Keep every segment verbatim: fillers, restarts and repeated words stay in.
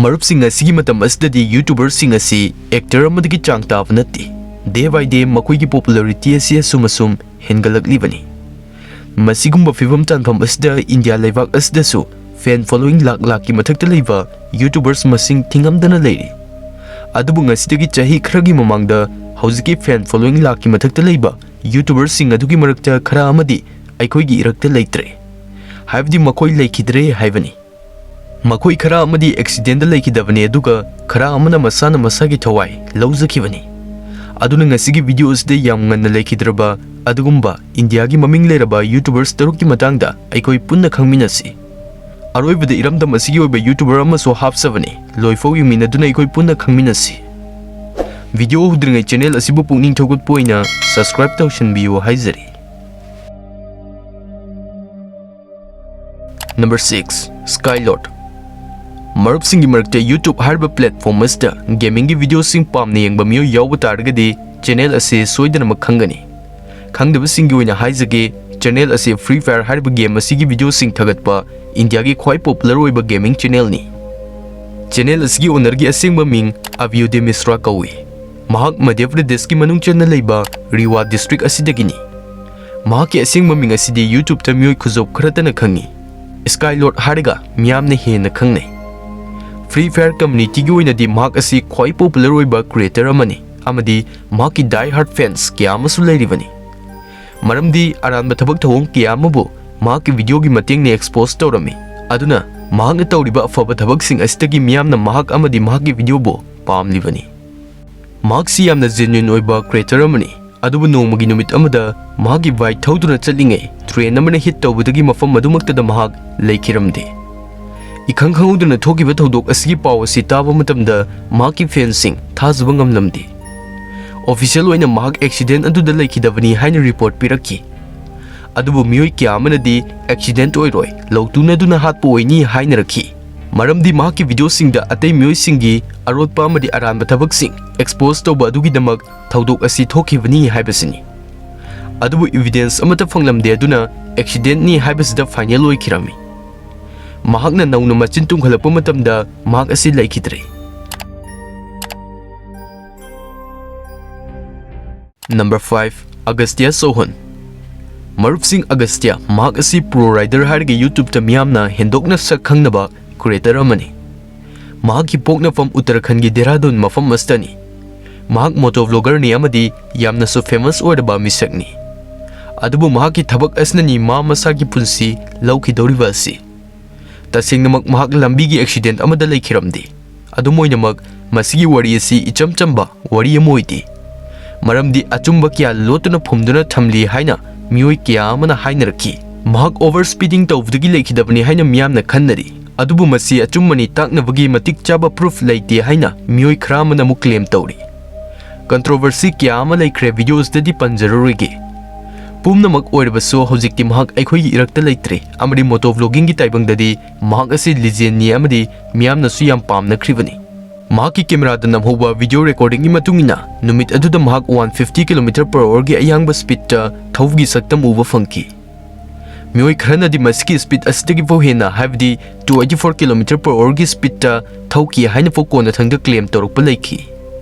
ꯃꯔꯨꯞꯁꯤꯡ, ꯑꯁꯤꯒꯤ ꯃꯇꯝ ꯑꯁꯤꯗꯗꯤ YouTuberꯁꯤꯡ ꯑꯁꯤ actor ꯑꯃꯗꯒꯤ ꯆꯥꯡ ꯇꯥꯕ ꯅꯠꯇꯦ꯫ Day by day ꯃꯈꯣꯏꯒꯤ popularity ꯑꯁꯤ ꯑꯁꯨꯝ ꯑꯁꯨꯝ ꯍꯦꯟꯒꯠꯂꯛꯂꯤꯕꯅꯤ꯫ ꯃꯁꯤꯒꯨꯝꯕ ꯐꯤꯕꯝ ꯇꯥꯟꯐꯝ ꯑꯁꯤꯗ ꯏꯟꯗꯤꯌꯥ ꯂꯩꯕꯥꯛ ꯑꯁꯤꯗꯁꯨ fan following ꯂꯥꯛ ꯂꯥꯛꯀꯤ ꯃꯊꯛꯇ ꯂꯩꯕ YouTubers ꯃꯁꯤꯡ ꯊꯤꯉꯝꯗꯅ ꯂꯩꯔꯤ꯫ ꯑꯗꯨꯕꯨ ꯉꯁꯤꯗꯒꯤ ꯆꯍꯤ ꯈꯔꯒꯤ ꯃꯃꯥꯡꯗ ꯍꯧꯖꯤꯛꯀꯤ fan following ꯂꯥꯛꯀꯤ ꯃꯊꯛꯇ ꯂꯩꯕ YouTuberꯁꯤꯡ ꯑꯗꯨꯒꯤ ꯃꯔꯛꯇ ꯈꯔ ꯑꯃꯗꯤ ꯑꯩꯈꯣꯏꯒꯤ ꯏꯔꯛꯇ ꯂꯩꯇ꯭ꯔꯦ꯫ ꯍꯥꯏꯕꯗꯤ ꯃꯈꯣꯏ ꯂꯩꯈꯤꯗ꯭ꯔꯦ ꯍꯥꯏꯕꯅꯤ꯫ ꯃꯈꯣꯏ ꯈꯔ ꯑꯃꯗꯤ accidentꯗ ꯂꯩꯈꯤꯗꯕꯅꯤ, ꯑꯗꯨꯒ ꯈꯔ ꯑꯃꯅ ꯃꯁꯥꯅ ꯃꯁꯥꯒꯤ ꯊꯋꯥꯏ ꯂꯧꯖꯈꯤꯕꯅꯤ꯫ ꯑꯗꯨꯅ ꯉꯁꯤꯒꯤ video ꯑꯁꯤꯗ ꯌꯥꯝ ꯉꯟꯅ ꯂꯩꯈꯤꯗ꯭ꯔꯕ ꯑꯗꯨꯒꯨꯝꯕ ꯏꯟꯗꯤꯌꯥꯒꯤ ꯃꯃꯤꯡ ꯂꯩꯔꯕ YouTubers ꯇꯔꯨꯛꯀꯤ ꯃꯇꯥꯡꯗ ꯑꯩꯈꯣꯏ ꯄꯨꯟꯅ ꯈꯪꯃꯤꯟꯅꯁꯤ꯫ ꯑꯔꯣꯏꯕꯗ ꯏꯔꯝꯗꯝ ꯑꯁꯤꯒꯤ ꯑꯣꯏꯕ YouTuber ꯑꯃꯁꯨ ꯍꯥꯞꯆꯕꯅꯤ꯫ ꯂꯣꯏꯐꯥꯎ ꯌꯦꯡꯃꯤꯟꯅꯗꯨꯅ ꯑꯩꯈꯣꯏ ꯄꯨꯟꯅ ꯈꯪꯃꯤꯟꯅꯁꯤ꯫ Video ꯍꯧꯗ꯭ꯔꯤꯉꯩ channel ꯑꯁꯤꯕꯨ ꯄꯨꯛꯅꯤꯡ ꯊꯧꯒꯠꯄ ꯑꯣꯏꯅ subscribe ꯇꯧꯁꯤꯟꯕꯤꯌꯨ ꯍꯥꯏꯖꯔꯤ꯫ Number six, Skylord꯫ ꯃꯔꯨꯞꯁꯤꯡꯒꯤ ꯃꯔꯛꯇ YouTube ꯍꯥꯏꯔꯤꯕ platform ꯑꯁꯤꯗ gamingꯒꯤ videoꯁꯤꯡ ꯄꯥꯝꯅ ꯌꯦꯡꯕ ꯃꯤꯑꯣꯏ ꯌꯥꯎꯕ ꯇꯥꯔꯒꯗꯤ channel ꯑꯁꯤ ꯁꯣꯏꯗꯅꯃꯛ ꯈꯪꯒꯅꯤ꯫ ꯈꯪꯗꯕꯁꯤꯡꯒꯤ ꯑꯣꯏꯅ ꯍꯥꯏꯖꯒꯦ, channel ꯑꯁꯤ Free Fire ꯍꯥꯏꯔꯤꯕ game ꯑꯁꯤꯒꯤ videoꯁꯤꯡ ꯊꯥꯒꯠꯄ ꯏꯟꯗꯤꯌꯥꯒꯤ ꯈ꯭ꯋꯥꯏ popular ꯑꯣꯏꯕ gaming channelꯅꯤ꯫ Channel ꯑꯁꯤꯒꯤ ownerꯒꯤ ꯑꯁꯦꯡꯕ ꯃꯤꯡ ꯑꯚ꯭ꯌꯨꯗꯌ ꯃꯤꯁ꯭ꯔꯥ ꯀꯧꯏ꯫ ꯃꯍꯥꯛ ꯃꯙ꯭ꯌ ꯄ꯭ꯔꯗꯦꯁꯀꯤ ꯃꯅꯨꯡ ꯆꯟꯅ ꯂꯩꯕ ꯔꯤꯋꯥ district ꯑꯁꯤꯗꯒꯤꯅꯤ꯫ ꯃꯍꯥꯛꯀꯤ ꯑꯁꯦꯡꯕ ꯃꯤꯡ ꯑꯁꯤꯗꯤ YouTubeꯇ ꯃꯤꯑꯣꯏ ꯈꯨꯖꯣꯞ ꯈꯔꯇꯅ ꯈꯪꯏ꯫ Skylord ꯍꯥꯏꯔꯒ ꯃꯤꯌꯥꯝꯅ ꯍꯦꯟꯅ ꯈꯪꯅꯩ꯫ Free Fire communityꯒꯤ ꯑꯣꯏꯅꯗꯤ ꯃꯍꯥꯛ ꯑꯁꯤ ꯈ꯭ꯋꯥꯏ popular ꯑꯣꯏꯕ creator ꯑꯃꯅꯤ, ꯑꯃꯗꯤ ꯃꯍꯥꯛꯀꯤ die hard fans ꯀꯌꯥ ꯑꯃꯁꯨ ꯂꯩꯔꯤꯕꯅꯤ꯫ ꯃꯔꯝꯗꯤ ꯑꯔꯥꯟꯕ ꯊꯕꯛ ꯊꯧꯑꯣꯡ ꯀꯌꯥ ꯑꯃꯕꯨ ꯃꯍꯥꯛꯀꯤ videoꯒꯤ ꯃꯇꯦꯡꯅ expose ꯇꯧꯔꯝꯃꯤ꯫ ꯑꯗꯨꯅ ꯃꯍꯥꯛꯅ ꯇꯧꯔꯤꯕ ꯑꯐꯕ ꯊꯕꯛꯁꯤꯡ ꯑꯁꯤꯗꯒꯤ ꯃꯤꯌꯥꯝꯅ ꯃꯍꯥꯛ ꯑꯃꯗꯤ ꯃꯍꯥꯛꯀꯤ videoꯕꯨ ꯄꯥꯝꯂꯤꯕꯅꯤ꯫ ꯃꯍꯥꯛꯁꯤ ꯌꯥꯝꯅ genuine ꯑꯣꯏꯕ creator ꯑꯃꯅꯤ, ꯑꯗꯨꯕꯨ ꯅꯣꯡꯃꯒꯤ ꯅꯨꯃꯤꯠ ꯑꯃꯗ ꯃꯍꯥꯛꯀꯤ bike ꯊꯧꯗꯨꯅ ꯆꯠꯂꯤꯉꯩ train ꯑꯃꯅ hit ꯇꯧꯕꯗꯒꯤ ꯃꯐꯝ ꯑꯗꯨꯃꯛꯇꯗ ꯃꯍꯥꯛ ꯂꯩꯈꯤꯔꯝꯗꯦ꯫ ꯏꯈꯪ ꯈꯪꯍꯧꯗꯅ ꯊꯣꯛꯈꯤꯕ ꯊꯧꯗꯣꯛ ꯑꯁꯤꯒꯤ ꯄꯥꯎ ꯑꯁꯤ ꯇꯥꯕ ꯃꯇꯝꯗ ꯃꯍꯥꯛꯀꯤ fansꯁꯤꯡ ꯊꯥꯖꯕ ꯉꯝꯂꯝꯗꯦ꯫ Official ꯑꯣꯏꯅ ꯃꯍꯥꯛ accident ꯑꯗꯨꯗ ꯂꯩꯈꯤꯗꯕꯅꯤ ꯍꯥꯏꯅ report ꯄꯤꯔꯛꯈꯤ꯫ ꯑꯗꯨꯕꯨ ꯃꯤꯑꯣꯏ ꯀꯌꯥ ꯑꯃꯅꯗꯤ accident ꯑꯣꯏꯔꯣꯏ, ꯂꯧꯇꯨꯅꯗꯨꯅ ꯍꯥꯠꯄ ꯑꯣꯏꯅꯤ ꯍꯥꯏꯅꯔꯛꯈꯤ꯫ ꯃꯔꯝꯗꯤ ꯃꯍꯥꯛꯀꯤ videoꯁꯤꯡꯗ ꯑꯇꯩ ꯃꯤꯑꯣꯏꯁꯤꯡꯒꯤ ꯑꯔꯣꯠꯄ ꯑꯃꯗꯤ ꯑꯔꯥꯟꯕ ꯊꯕꯛꯁꯤꯡ expose ꯇꯧꯕ ꯑꯗꯨꯒꯤꯗꯃꯛ ꯊꯧꯗꯣꯛ ꯑꯁꯤ ꯊꯣꯛꯈꯤꯕꯅꯤ ꯍꯥꯏꯕꯁꯤꯅꯤ꯫ ꯑꯗꯨꯕꯨ evidence ꯑꯃꯠꯇ ꯐꯪꯂꯝꯗꯦ, ꯑꯗꯨꯅ accidentꯅꯤ ꯍꯥꯏꯕꯁꯤꯗ final ꯑꯣꯏꯈꯤꯔꯝꯃꯤ꯫ ꯃꯍꯥꯛꯅ ꯅꯧꯅ ꯃꯆꯤꯟ ꯇꯨꯝꯈꯠꯂꯛꯄ ꯃꯇꯝꯗ ꯃꯍꯥꯛ ꯑꯁꯤ ꯂꯩꯈꯤꯗ꯭ꯔꯦ꯫ Number five, Agastya Chauhan꯫ ꯃꯔꯨꯞꯁꯤꯡ, ꯑꯒꯁꯇ꯭ꯌꯥ, ꯃꯍꯥꯛ ꯑꯁꯤ Pro Rider ꯍꯥꯏꯔꯒ YouTubeꯇ ꯃꯤꯌꯥꯝꯅ ꯍꯦꯟꯗꯣꯛꯅ ꯁꯛ ꯈꯪꯅꯕ creator ꯑꯃꯅꯤ꯫ ꯃꯍꯥꯛꯀꯤ ꯄꯣꯛꯅꯐꯝ ꯎꯠꯇꯔꯥꯈꯟꯒꯤ ꯗꯦꯍꯔꯥꯗꯨꯟ ꯃꯐꯝ ꯑꯁꯤꯗꯅꯤ꯫ ꯃꯍꯥꯛ motovloggerꯅꯤ ꯑꯃꯗꯤ ꯌꯥꯝꯅꯁꯨ famous ꯑꯣꯏꯔꯕ ꯃꯤꯁꯛꯅꯤ꯫ ꯑꯗꯨꯕꯨ ꯃꯍꯥꯛꯀꯤ ꯊꯕꯛ ꯑꯁꯤꯅꯅꯤ ꯃꯥ ꯃꯁꯥꯒꯤ ꯄꯨꯟꯁꯤ ꯂꯧꯈꯤꯗꯧꯔꯤꯕ ꯑꯁꯤ꯫ ꯇꯁꯦꯡꯅꯃꯛ ꯃꯍꯥꯛ ꯂꯝꯕꯤꯒꯤ accident ꯑꯃꯗ ꯂꯩꯈꯤꯔꯝꯗꯦ꯫ ꯑꯗꯨꯝ ꯑꯣꯏꯅꯃꯛ, ꯃꯁꯤꯒꯤ ꯋꯥꯔꯤ ꯑꯁꯤ ꯏꯆꯝ ꯆꯝꯕ ꯋꯥꯔꯤ ꯑꯃ ꯑꯣꯏꯗꯦ꯫ ꯃꯔꯝꯗꯤ ꯑꯆꯨꯝꯕ ꯀꯌꯥ ꯂꯣꯠꯇꯨꯅ ꯐꯨꯝꯗꯨꯅ ꯊꯝꯂꯤ ꯍꯥꯏꯅ ꯃꯤꯑꯣꯏ ꯀꯌꯥ ꯑꯃꯅ ꯍꯥꯏꯅꯔꯛꯈꯤ꯫ ꯃꯍꯥꯛ over speeding ꯇꯧꯕꯗꯒꯤ ꯂꯩꯈꯤꯗꯕꯅꯤ ꯍꯥꯏꯅ ꯃꯤꯌꯥꯝꯅ ꯈꯟꯅꯔꯤ꯫ ꯑꯗꯨꯕꯨ ꯃꯁꯤ ꯑꯆꯨꯝꯕꯅꯤ ꯇꯥꯛꯅꯕꯒꯤ ꯃꯇꯤꯛ ꯆꯥꯕ proof ꯂꯩꯇꯦ ꯍꯥꯏꯅ ꯃꯤꯑꯣꯏ ꯈꯔ ꯑꯃꯅ ꯑꯃꯨꯛ claim ꯇꯧꯔꯤ꯫ Controversy ꯀꯌꯥ ꯑꯃ ꯂꯩꯈ꯭ꯔꯦ, videoꯁꯤꯗꯗꯤ ꯄꯟꯖꯔꯔꯣꯏꯒꯦ꯫ ꯄꯨꯝꯅꯃꯛ ꯑꯣꯏꯔꯕꯁꯨ ꯍꯧꯖꯤꯛꯇꯤ ꯃꯍꯥꯛ ꯑꯩꯈꯣꯏꯒꯤ ꯏꯔꯛꯇ ꯂꯩꯇ꯭ꯔꯦ, ꯑꯃꯗꯤ motovloggingꯒꯤ ꯇꯥꯏꯕꯪꯗꯗꯤ ꯃꯍꯥꯛ ꯑꯁꯤ legendꯅꯤ ꯑꯃꯗꯤ ꯃꯤꯌꯥꯝꯅꯁꯨ ꯌꯥꯝ ꯄꯥꯝꯅꯈ꯭ꯔꯤꯕꯅꯤ꯫ ꯃꯍꯥꯛꯀꯤ cameraꯗ ꯅꯝꯍꯧꯕ video recordingꯒꯤ ꯃꯇꯨꯡ ꯏꯟꯅ, ꯅꯨꯃꯤꯠ ꯑꯗꯨꯗ ꯃꯍꯥꯛ one fifty kilometer per hourꯒꯤ ꯑꯌꯥꯡꯕ speedꯇ ꯊꯧꯕꯒꯤ ꯁꯛꯇꯝ ꯎꯕ ꯐꯪꯈꯤ꯫ ꯃꯤꯑꯣꯏ ꯈꯔꯅꯗꯤ ꯃꯁꯤꯒꯤ speed ꯑꯁꯤꯗꯒꯤ ꯐꯥꯎ ꯍꯦꯟꯅ, ꯍꯥꯏꯕꯗꯤ two eighty four kilometer per hourꯒꯤ speedꯇ ꯊꯧꯈꯤ ꯍꯥꯏꯅ ꯐꯥꯎ ꯀꯣꯟꯅꯊꯪꯗ claim ꯇꯧꯔꯛꯄ ꯂꯩꯈꯤ꯫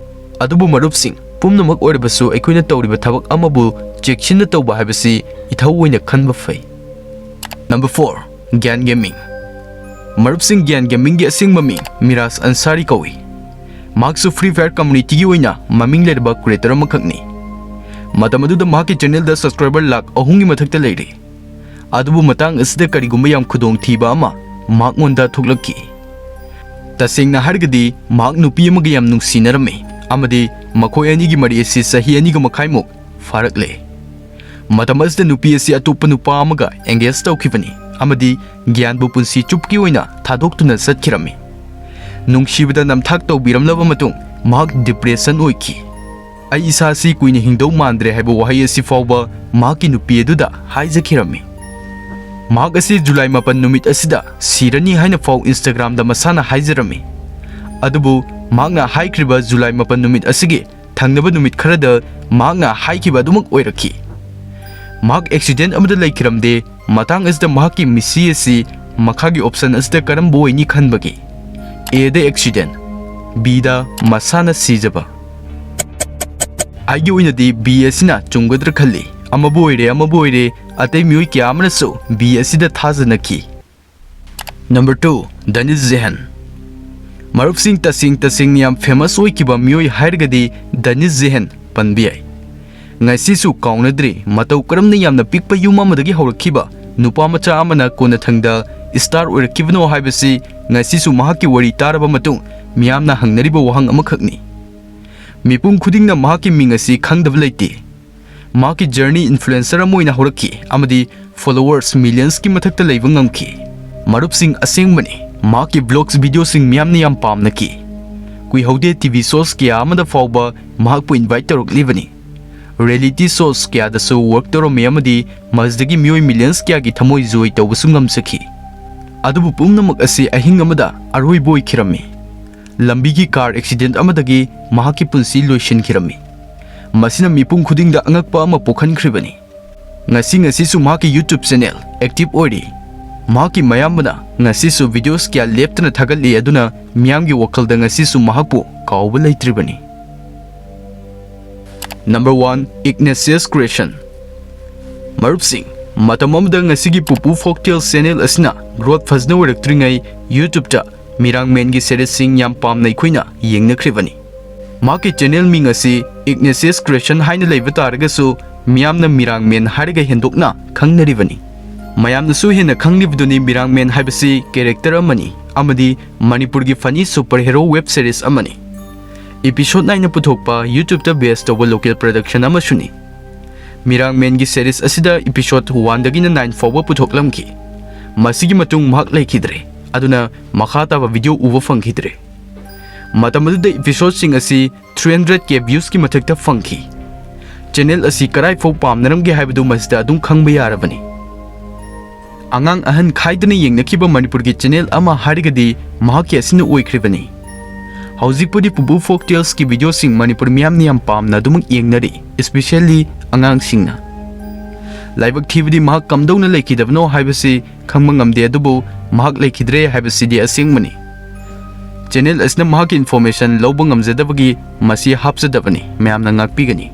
ꯑꯗꯨꯕꯨ ꯃꯔꯨꯞꯁꯤꯡ, ꯄꯨꯝꯅꯃꯛ ꯑꯣꯏꯔꯕꯁꯨ ꯑꯩꯈꯣꯏꯅ ꯇꯧꯔꯤꯕ ꯊꯕꯛ ꯑꯃꯕꯨ ꯆꯦꯛꯁꯤꯟꯅ ꯇꯧꯕ ꯍꯥꯏꯕꯁꯤ ꯏꯊꯧ ꯑꯣꯏꯅ ꯈꯟꯕ ꯐꯩ꯫ Number four, Gyan Gaming꯫ ꯃꯔꯨꯞꯁꯤꯡ, Gyan Gamingꯒꯤ ꯑꯁꯦꯡꯕ ꯃꯤꯡ ꯃꯤꯔꯥꯖ ꯑꯟꯁꯥꯔꯤ ꯀꯧꯏ꯫ ꯃꯍꯥꯛꯁꯨ Free Fire communityꯒꯤ ꯑꯣꯏꯅ ꯃꯃꯤꯡ ꯂꯩꯔꯕ creator ꯑꯃꯈꯛꯅꯤ꯫ ꯃꯇꯝ ꯑꯗꯨꯗ ꯃꯍꯥꯛꯀꯤ channelꯗ subscriber ꯂꯥꯈ ꯑꯍꯨꯝꯒꯤ ꯃꯊꯛꯇ ꯂꯩꯔꯤ꯫ ꯑꯗꯨꯕꯨ ꯃꯇꯥꯡ ꯑꯁꯤꯗ ꯀꯔꯤꯒꯨꯝꯕ ꯌꯥꯝ ꯈꯨꯗꯣꯡꯊꯤꯕ ꯑꯃ ꯃꯍꯥꯛꯉꯣꯟꯗ ꯊꯣꯛꯂꯛꯈꯤ꯫ ꯇꯁꯦꯡꯅ ꯍꯥꯏꯔꯒꯗꯤ ꯃꯍꯥꯛ ꯅꯨꯄꯤ ꯑꯃꯒ ꯌꯥꯝ ꯅꯨꯡꯁꯤꯅꯔꯝꯃꯤ ꯑꯃꯗꯤ ꯃꯈꯣꯏ ꯑꯅꯤꯒꯤ ꯃꯔꯤ ꯑꯁꯤ ꯆꯍꯤ ꯑꯅꯤꯒ ꯃꯈꯥꯏꯃꯨꯛ ꯐꯥꯔꯛꯂꯦ꯫ ꯃꯇꯝ ꯑꯁꯤꯗ ꯅꯨꯄꯤ ꯑꯁꯤ ꯑꯇꯣꯞꯄ ꯅꯨꯄꯥ ꯑꯃꯒ engage ꯇꯧꯈꯤꯕꯅꯤ ꯑꯃꯗꯤ ꯒ꯭ꯌꯥꯟꯕꯨ ꯄꯨꯟꯁꯤ ꯆꯨꯞꯀꯤ ꯑꯣꯏꯅ ꯊꯥꯗꯣꯛꯇꯨꯅ ꯆꯠꯈꯤꯔꯝꯃꯤ꯫ ꯅꯨꯡꯁꯤꯕꯗ ꯅꯝꯊꯥꯛ ꯇꯧꯕꯤꯔꯝꯂꯕ ꯃꯇꯨꯡ ꯃꯍꯥꯛ depression ꯑꯣꯏꯈꯤ꯫ "ꯑꯩ ꯏꯁꯥꯁꯤ ꯀꯨꯏꯅ ꯍꯤꯡꯗꯧ ꯃꯥꯟꯗ꯭ꯔꯦ" ꯍꯥꯏꯕ ꯋꯥꯍꯩ ꯑꯁꯤ ꯐꯥꯎꯕ ꯃꯍꯥꯛꯀꯤ ꯅꯨꯄꯤ ꯑꯗꯨꯗ ꯍꯥꯏꯖꯈꯤꯔꯝꯃꯤ꯫ ꯃꯍꯥꯛ ꯑꯁꯤ ꯖꯨꯂꯥꯏ ꯃꯥꯄꯟ ꯅꯨꯃꯤꯠ ꯑꯁꯤꯗ ꯁꯤꯔꯅꯤ ꯍꯥꯏꯅ ꯐꯥꯎ Instagramꯗ ꯃꯁꯥꯅ ꯍꯥꯏꯖꯔꯝꯃꯤ꯫ ꯑꯗꯨꯕꯨ ꯃꯍꯥꯛꯅ ꯍꯥꯏꯈ꯭ꯔꯤꯕ ꯖꯨꯂꯥꯏ ꯃꯥꯄꯟ ꯅꯨꯃꯤꯠ ꯑꯁꯤꯒꯤ ꯊꯪꯅꯕ ꯅꯨꯃꯤꯠ ꯈꯔꯗ ꯃꯍꯥꯛꯅ ꯍꯥꯏꯈꯤꯕ ꯑꯗꯨꯃꯛ ꯑꯣꯏꯔꯛꯈꯤ꯫ ꯃꯍꯥꯛ accident ꯑꯃꯗ ꯂꯩꯈꯤꯔꯝꯗꯦ꯫ ꯃꯇꯥꯡ ꯑꯁꯤꯗ ꯃꯍꯥꯛꯀꯤ ꯃꯤꯁꯤ ꯑꯁꯤ ꯃꯈꯥꯒꯤ option ꯑꯁꯤꯗ ꯀꯔꯝꯕ ꯑꯣꯏꯅꯤ ꯈꯟꯕꯒꯦ? A ꯗ accident, B ꯗ ꯃꯁꯥꯅ ꯁꯤꯖꯕ꯫ ꯑꯩꯒꯤ ꯑꯣꯏꯅꯗꯤ B ꯑꯁꯤꯅ ꯆꯨꯝꯒꯗ꯭ꯔꯥ ꯈꯜꯂꯤ꯫ ꯑꯃꯕꯨ ꯑꯣꯏꯔꯦ, ꯑꯃꯕꯨ ꯑꯣꯏꯔꯦ, ꯑꯇꯩ ꯃꯤꯑꯣꯏ ꯀꯌꯥ ꯑꯃꯅꯁꯨ B ꯑꯁꯤꯗ ꯊꯥꯖꯅꯈꯤ꯫ Number two, ꯗꯅꯤꯁ ꯖꯦꯍꯟ꯫ ꯃꯔꯨꯞꯁꯤꯡ, ꯇꯁꯦꯡ ꯇꯁꯦꯡꯅ ꯌꯥꯝ famous ꯑꯣꯏꯈꯤꯕ ꯃꯤꯑꯣꯏ ꯍꯥꯏꯔꯒꯗꯤ ꯗꯅꯤꯁ ꯖꯦꯍꯟ ꯄꯟꯕ ꯌꯥꯏ꯫ ꯉꯁꯤꯁꯨ ꯀꯥꯎꯅꯗ꯭ꯔꯤ, ꯃꯇꯧ ꯀꯔꯝꯅ ꯌꯥꯝꯅ ꯄꯤꯛꯄ ꯌꯨꯝ ꯑꯃꯗꯒꯤ ꯍꯧꯔꯛꯈꯤꯕ ꯅꯨꯄꯥ ꯃꯆꯥ ꯑꯃꯅ ꯀꯣꯟꯅꯊꯪꯗ star ꯑꯣꯏꯔꯛꯈꯤꯕꯅꯣ ꯍꯥꯏꯕꯁꯤ ꯉꯁꯤꯁꯨ ꯃꯍꯥꯛꯀꯤ ꯋꯥꯔꯤ ꯇꯥꯔꯕ ꯃꯇꯨꯡ ꯃꯤꯌꯥꯝꯅ ꯍꯪꯅꯔꯤꯕ ꯋꯥꯍꯪ ꯑꯃꯈꯛꯅꯤ꯫ ꯃꯤꯄꯨꯝ ꯈꯨꯗꯤꯡꯅ ꯃꯍꯥꯛꯀꯤ ꯃꯤꯡ ꯑꯁꯤ ꯈꯪꯗꯕ ꯂꯩꯇꯦ꯫ ꯃꯍꯥꯛꯀꯤ journey influencer ꯑꯃ ꯑꯣꯏꯅ ꯍꯧꯔꯛꯈꯤ ꯑꯃꯗꯤ followers millionsꯀꯤ ꯃꯊꯛꯇ ꯂꯩꯕ ꯉꯝꯈꯤ꯫ ꯃꯔꯨꯞꯁꯤꯡ, ꯑꯁꯦꯡꯕꯅꯤ, ꯃꯍꯥꯛꯀꯤ vlogs videoꯁꯤꯡ ꯃꯤꯌꯥꯝꯅ ꯌꯥꯝ ꯄꯥꯝꯅꯈꯤ꯫ ꯀꯨꯏꯍꯧꯗꯦ T V shows ꯀꯌꯥ ꯑꯃꯗ ꯐꯥꯎꯕ ꯃꯍꯥꯛꯄꯨ invite ꯇꯧꯔꯛꯂꯤꯕꯅꯤ꯫ Reality shows ꯀꯌꯥꯗꯁꯨ work ꯇꯧꯔꯝꯃꯤ ꯑꯃꯗꯤ ꯃꯁꯤꯗꯒꯤ ꯃꯤꯑꯣꯏ millions ꯀꯌꯥꯒꯤ ꯊꯃꯣꯏ ꯖꯣꯏ ꯇꯧꯕꯁꯨ ꯉꯝꯖꯈꯤ꯫ ꯑꯗꯨꯕꯨ ꯄꯨꯝꯅꯃꯛ ꯑꯁꯤ ꯑꯍꯤꯡ ꯑꯃꯗ ꯑꯔꯣꯏꯕ ꯑꯣꯏꯈꯤꯔꯝꯃꯤ꯫ ꯂꯝꯕꯤꯒꯤ car accident ꯑꯃꯗꯒꯤ ꯃꯍꯥꯛꯀꯤ ꯄꯨꯟꯁꯤ ꯂꯣꯏꯁꯤꯟꯈꯤꯔꯝꯃꯤ꯫ ꯃꯁꯤꯅ ꯃꯤꯄꯨꯝ ꯈꯨꯗꯤꯡꯗ ꯑꯉꯛꯄ ꯑꯃ ꯄꯣꯛꯍꯟꯈ꯭ꯔꯤꯕꯅꯤ꯫ ꯉꯁꯤ ꯉꯁꯤꯁꯨ ꯃꯍꯥꯛꯀꯤ YouTube channel active ꯑꯣꯏꯔꯤ꯫ ꯃꯍꯥꯛꯀꯤ ꯃꯌꯥꯝꯕꯅ ꯉꯁꯤꯁꯨ videos ꯀꯌꯥ ꯂꯦꯞꯇꯅ ꯊꯥꯒꯠꯂꯤ, ꯑꯗꯨꯅ ꯃꯤꯌꯥꯝꯒꯤ ꯋꯥꯈꯜꯗ ꯉꯁꯤꯁꯨ ꯃꯍꯥꯛꯄꯨ ꯀꯥꯎꯕ ꯂꯩꯇ꯭ꯔꯤꯕꯅꯤ꯫ Number one, Ignatius Creation꯫ ꯃꯔꯨꯞꯁꯤꯡ, ꯃꯇꯝ ꯑꯃꯗ ꯉꯁꯤꯒꯤ ꯄꯨꯄꯨ Folktales channel ꯑꯁꯤꯅ growth ꯐꯖꯅ ꯑꯣꯏꯔꯛꯇ꯭ꯔꯤꯉꯩ YouTubeꯇ ꯃꯤꯔꯥꯡꯃꯦꯟꯒꯤ seriesꯁꯤꯡ ꯌꯥꯝ ꯄꯥꯝꯅ ꯑꯩꯈꯣꯏꯅ ꯌꯦꯡꯅꯈ꯭ꯔꯤꯕꯅꯤ꯫ ꯃꯍꯥꯛꯀꯤ channel ꯃꯤꯡ ꯑꯁꯤ Ignatius Creation ꯍꯥꯏꯅ ꯂꯩꯕ ꯇꯥꯔꯒꯁꯨ ꯃꯤꯌꯥꯝꯅ ꯃꯤꯔꯥꯡꯃꯦꯟ ꯍꯥꯏꯔꯒ ꯍꯦꯟꯗꯣꯛꯅ ꯈꯪꯅꯔꯤꯕꯅꯤ꯫ ꯃꯌꯥꯝꯅꯁꯨ ꯍꯦꯟꯅ ꯈꯪꯂꯤꯕꯗꯨꯅꯤ ꯃꯤꯔꯥꯡꯃꯦꯟ ꯍꯥꯏꯕꯁꯤ character ꯑꯃꯅꯤ ꯑꯃꯗꯤ ꯃꯅꯤꯄꯨꯔꯒꯤ funny superhero web series ꯑꯃꯅꯤ꯫ Episode ꯅꯥꯏꯅ ꯄꯨꯊꯣꯛꯄ YouTubeꯇ base ꯇꯧꯕ local production ꯑꯃꯁꯨꯅꯤ꯫ ꯃꯤꯔꯥꯡꯃꯦꯟꯒꯤ series ꯑꯁꯤꯗ episode one ꯗꯒꯤꯅ nine ꯐꯥꯎꯕ ꯄꯨꯊꯣꯛꯂꯝꯈꯤ꯫ ꯃꯁꯤꯒꯤ ꯃꯇꯨꯡ ꯃꯍꯥꯛ ꯂꯩꯈꯤꯗ꯭ꯔꯦ, ꯑꯗꯨꯅ ꯃꯈꯥ ꯇꯥꯕ video ꯎꯕ ꯐꯪꯈꯤꯗ꯭ꯔꯦ꯫ ꯃꯇꯝ ꯑꯗꯨꯗ episodeꯁꯤꯡ ꯑꯁꯤ three hundred K viewsꯀꯤ ꯃꯊꯛꯇ ꯐꯪꯈꯤ꯫ Channel ꯑꯁꯤ ꯀꯗꯥꯏ ꯐꯥꯎ ꯄꯥꯝꯅꯔꯝꯒꯦ ꯍꯥꯏꯕꯗꯨ ꯃꯁꯤꯗ ꯑꯗꯨꯝ ꯈꯪꯕ ꯌꯥꯔꯕꯅꯤ꯫ ꯑꯉꯥꯡ ꯑꯍꯟ ꯈꯥꯏꯗꯅ ꯌꯦꯡꯅꯈꯤꯕ ꯃꯅꯤꯄꯨꯔꯒꯤ channel ꯑꯃ ꯍꯥꯏꯔꯒꯗꯤ ꯃꯍꯥꯛꯀꯤ ꯑꯁꯤꯅ ꯑꯣꯏꯈ꯭ꯔꯤꯕꯅꯤ꯫ ꯍꯧꯖꯤꯛꯄꯨꯗꯤ ꯄꯨꯄꯨ Folktales ꯀꯤ videoꯁꯤꯡ ꯃꯅꯤꯄꯨꯔ ꯃꯤꯌꯥꯝꯅ ꯌꯥꯝ ꯄꯥꯝꯅ ꯑꯗꯨꯃꯛ ꯌꯦꯡꯅꯔꯤ, especially ꯑꯉꯥꯡꯁꯤꯡꯅ꯫ ꯂꯥꯏꯕꯛ ꯊꯤꯕꯗꯤ ꯃꯍꯥꯛ ꯀꯝꯗꯧꯅ ꯂꯩꯈꯤꯗꯕꯅꯣ ꯍꯥꯏꯕꯁꯤ ꯈꯪꯕ ꯉꯝꯗꯦ, ꯑꯗꯨꯕꯨ ꯃꯍꯥꯛ ꯂꯩꯈꯤꯗ꯭ꯔꯦ ꯍꯥꯏꯕꯁꯤꯗꯤ ꯑꯁꯦꯡꯕꯅꯤ꯫ ꯆꯦꯅꯦꯜ ꯑꯁꯤꯅ ꯃꯍꯥꯛꯀꯤ information ꯂꯧꯕ ꯉꯝꯖꯗꯕꯒꯤ ꯃꯁꯤ ꯍꯥꯞꯆꯗꯕꯅꯤ꯫ ꯃꯌꯥꯝꯅ ꯉꯥꯛꯄꯤꯒꯅꯤ꯫